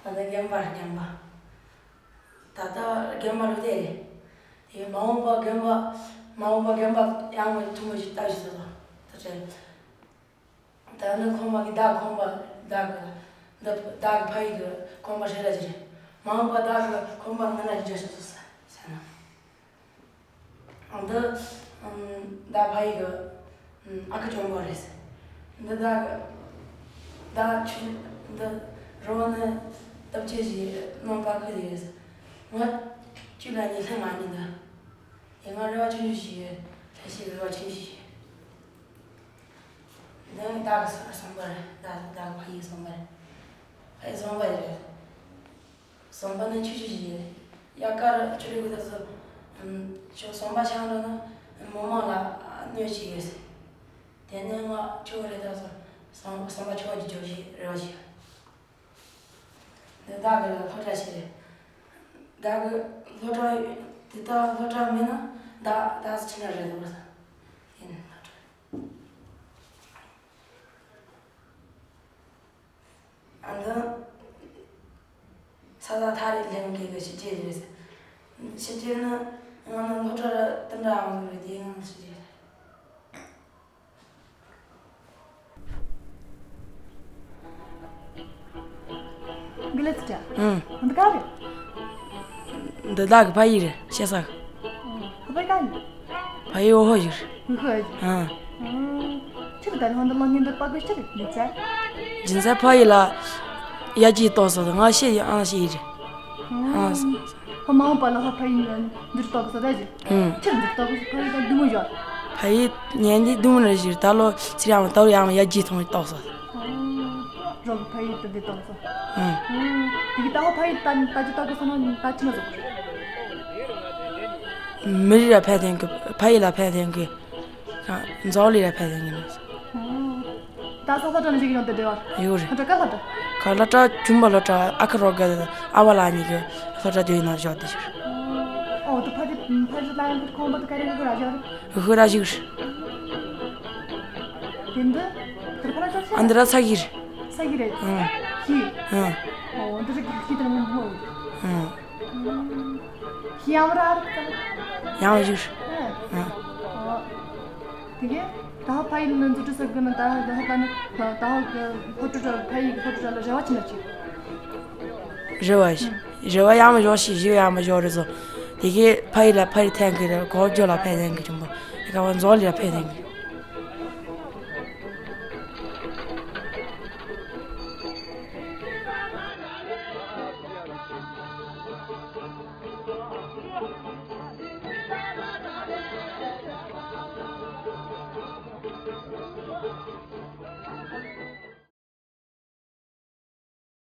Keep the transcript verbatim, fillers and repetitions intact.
ད་ལྟ་རྒན་པ་རྒན་པ། ད་ལྟ་རྒན་པ་ལོ་དེ་རེད། དེ་མ་འོངས་པ་རྒན་པ། མ་འོངས་པ་རྒན་པ་ཡང་མི་ཐུང་མི་ཞིག་ལྟ་ཞིག་ཟེར་ལ། ད་ཆེ། ད་ནི་ཁོང་པ་གི་ད་ཁོང་པ་ད་གི་ད་ད་གི་ཕ་ཡི་གི་ཁོང་པ་ཧྲེ་ར་ཅི་རེད། མ་འོངས་པ་ད་གི་ཁོང་པ་ང་ན་ཞིག་རྒྱ་ཞིག་ཟེར་ཟེར་ན། འདི་ད་ཕ་ཡི་གི་ཨ་ཁུ་གཅུང་པོ་རེད། འདི་ད་ད་ཆུ་འདི་རོ་ནི་སྟབས་ཆེ་ཞིག་ནང་པ་ཁུ་རེད། ང་ཆུ་ལ་ཉི་ལྷན་ང་ཉི་འདི་ཡི་ང་རེ་བ་ཆུང་ཆུང་ཞིག་ཡོད། ལྷ་ཞིག་རེ་བ་ཆུང་ཆུང་ཞིག་ཡོད། འདི་ད་གི་སོང་པ་རེད། ད་ད་ཕ་ཡི་སོང་པ་རེད། ཕ་ཡི་སོང་པ་རེད། ཟམ་པ་ནི་ཆུ་ཆུ་ཞིག་ཡོད། དབྱར་ཁར་ཆུ་ལུད་ཀྱི་དུས་སུ། ཆུ་ཟམ་པ་ཆགས་འགྲོ་ན་མི་མང་ལ་གནོད་ཅིག་ཡོད་ཟེར། དེ་ནས་ང་ཆུ་རེད་ད་སོ་ཟམ་ཟམ་པ་ཆུ་བ་གྱི་ཆུ་ཞིག་རེ་བ་ཞིག་འདི་བདག་གི་སློབ་གྲྭ་ཞིག་རེད། བདག་གི་སློབ་གྲྭ་དེ་དག་སློབ་གྲྭ་མེད་ན་བདག་བདག་སུ་ཕྱིན་ན་རེད་འདུག་ཟེར། ཡིན་སློབ་གྲྭ། ཨ་འདི། ས་ས་ཐག་རིང་ལྷན་རྒྱས་ཀྱི་ཕྱི་རྒྱལ་རེད། ཕྱི་རྒྱལ་ནི་ང་ནི་སློབ་གྲྭར་དུ་འདྲ་འོང་གི་རེད། དེ་ཡང་ཕྱི་རྒྱལ་རེད། གི་ལེ་ཚི་ཏྲ། ཨང་། འདི་ག་རེད། འདི་བདག་གི་ཕ་ཡུལ་རེད། ཤེས་ས། ཁོ་པའི་གང་ཡིན། ཕ་ཡུལ་འོ་ཧོ་ཡུལ། འོ་ཧོ་ཡུལ། ཨང་། ཁྱོད་ཀྱི་ད་རེས་ཧོན་དུ་ལོ་ཉིན་དུ་པ་གོ་ཤི་རེད་ལེ་ཚ། སྦྱིན་བདག་ཕ་ཡུལ་ལ་ཡར་རྒྱས་གཏོང་ས་དང་ང་ཤེས་ཡོད། ཨང་ཤེས་ཡིན་རེད། ཨང་། ཁོ་མ་འོངས་པ་ལ་ཧོ་ཕ་ཡུལ་འདིར་གཏོང་གི་ས་རེད། ཨང་། ཁྱོད་འདིར་གཏོང་གི་ས་ཕ་ཡུལ་དང་བདུན་མོ་ཡོད། ཕ་ཡུལ་ཉན་དེ་བདུན་མོ་རེད་ཞུ། ད་ལོ་ཚེ་རིང་ཡང་ད་ལོ་ཡང་ཡར་རྒྱས་གཏོང་གི་གཏོང་ས། རོགས་ཕ་ཡུལ་དུ་འདི་གཏོང་ས། ཨང་། དེ་གི་ད་ཧོ་ཕ་ཡུལ་ད་ད་ཅི་གཏོང་གི་ས་ན་ད་ཅི་ན་ཟོ། མི་རིགས་ལ་ཕན་ཐོགས་ཀྱི། ཕ་ཡུལ་ལ་ཕན་ཐོགས་ཀྱི། ཨ། འཛམ་གླིང་ལ་ཕན་ཐོགས་ཀྱི་ནི། ད་ས་ས་གྲ་ནས་ཅིག་ཡོང་དེ་འདྲ་བ། ཡོད་རེད། ཁ་གྲ་ག་ལ་གྲ། ཁ་ལ་གྲ་ཆུང་པ་ལ་གྲ། ཨ་ཁ་རོག་ག་ཨ་བ་ལ་གཉིས་ཀྱི་ལྷོ་གྲ་དེའི་ནང་བཞག་དེ་ཞིག་ཨོ་དུ་ཕ་དེ་ཕ་རི་ལ་ཡང་ཁོང་པ་དུ་ཀ་རེ་གི་ར་བཞག་རེད། ཧུ་ར་ཞིག་རེད། དེ་འདི་དེར་ཕ་ར་གྲ་ཆ། ཨ་འདི་ར་ཚ་གི་རེད། ས་གི་རེད། ཨང་། ཧི། ཨང་། ཨོ་འདི་ར་གི་ཁི་དེར་མི་འབུ། ཨང་། ཁྱི་ཡང་ར་ར་ཡང་བཞུགས། ཨ། དེ་གས་ད་ཧ་ཕ་ཡིན་ན་འཛུགས་སྐྲུན་ས་གི་ན་ད་ད་ཧ་ད་ནི་ད་ཧ་གི་ཕོ་ཊུ་ཕ་ཡི་གི་ཕོ་ཊུ་ལ་རེ་བ་ཆེ་ན་ཆེ། རེ་བ་ཞིག་རེ་བ་ཡང་མ་བཞོ་ཞིག་ཞིག་ཡང་མ་བཞོ་རེ་བཟོ། དེ་གས་ཕ་ཡི་ལ་ཕ་ཡི་ཐན་གི་རེ་གོ་ཇོ་ལ་ཕན་ཐན་གི་ཅུང་པོ་དེ་ག་བ་འཛོ་ལི་ལ་ཕན་ཐན་གི།